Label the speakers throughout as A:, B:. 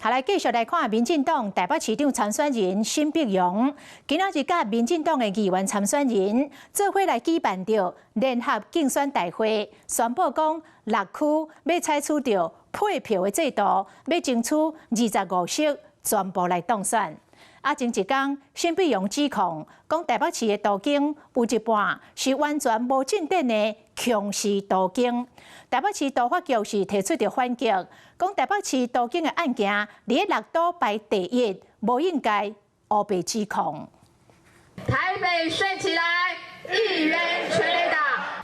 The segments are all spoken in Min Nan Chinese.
A: 好，來繼續來看民進黨台北市長參選人沈碧榮，今仔日佮民進黨的議員參選人做伙來舉辦著聯合競選大會，宣布講六區欲採取著配票的制度，欲爭取25席全部來當選。啊，前一工，沈碧榮指控講台北市的都更有一半是完全無進展的殭屍都更。台北市都發局是提出著反擊，講台北市都更的案件佇六都排第一，無應該烏白指控。
B: 台北睡起來，議員全壘打。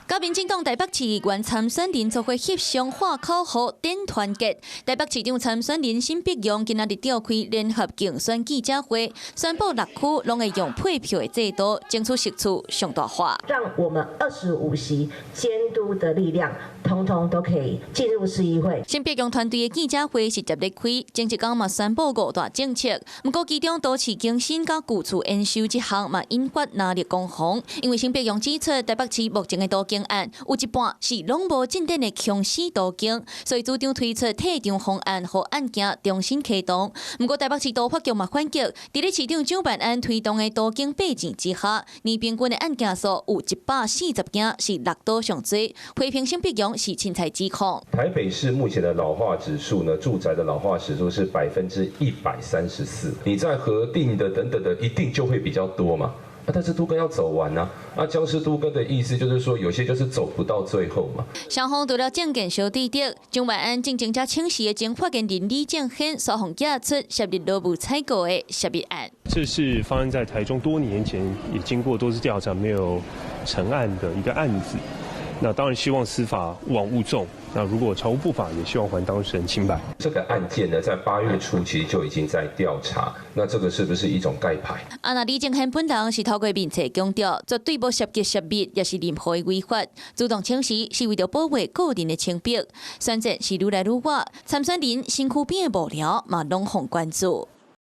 C: 佮民進黨台北市議員參選人做伙翕相喊口號，展團結。台北市長參選人沈碧榮今仔日召開聯合競選記者會，宣布六區攏會用配票的制度，爭取席次上大化。
D: 讓我們25席監督的力量，通通都可以進入市議會。
C: 沈碧榮團隊的記者會是捷咧開，前一工嘛宣布五大政策，毋過其中都市更新佮舊厝延修這項嘛引發藍綠攻防，因為沈碧榮指出台北市目前的都更案有一半是攏無進展的殭屍都更，所以主張推出退場方案，予案件重新啟動。毋過台北市都發局嘛反擊，佇咧市長蔣萬安推動的都更八錢之下，年平均的案件數有140件，是六都上濟。批評沈碧榮是凊彩指控。
E: 台北市目前的老化指數呢，住宅的老化指數是134%，你在核定的等等的，一定就會比較多嘛。啊，但是都更要走完啊！啊，殭屍都更的意思就是說，有些就是走不到最後嘛。
C: 雙方除了政見相對著，蔣萬安進前才請辭的前發言人李正憲，煞予寄出涉入勞務採購的涉密案。
F: 這是發生在台中多年前，也經過多次調查沒有成案的一個案子。那當然希望司法勿枉勿縱。那如果查無不法，也希望還當事人清白。
E: 這個案件呢，在8月初其實就已經在調查。那這個是不是一種蓋牌？
C: 啊，若李正憲本人是透過面冊強調，絕對無涉及涉密，抑是任何的違法。主動請辭是為著保衛個人的清白。選戰是愈來愈熱，參選人身軀邊的幕僚嘛攏予關注。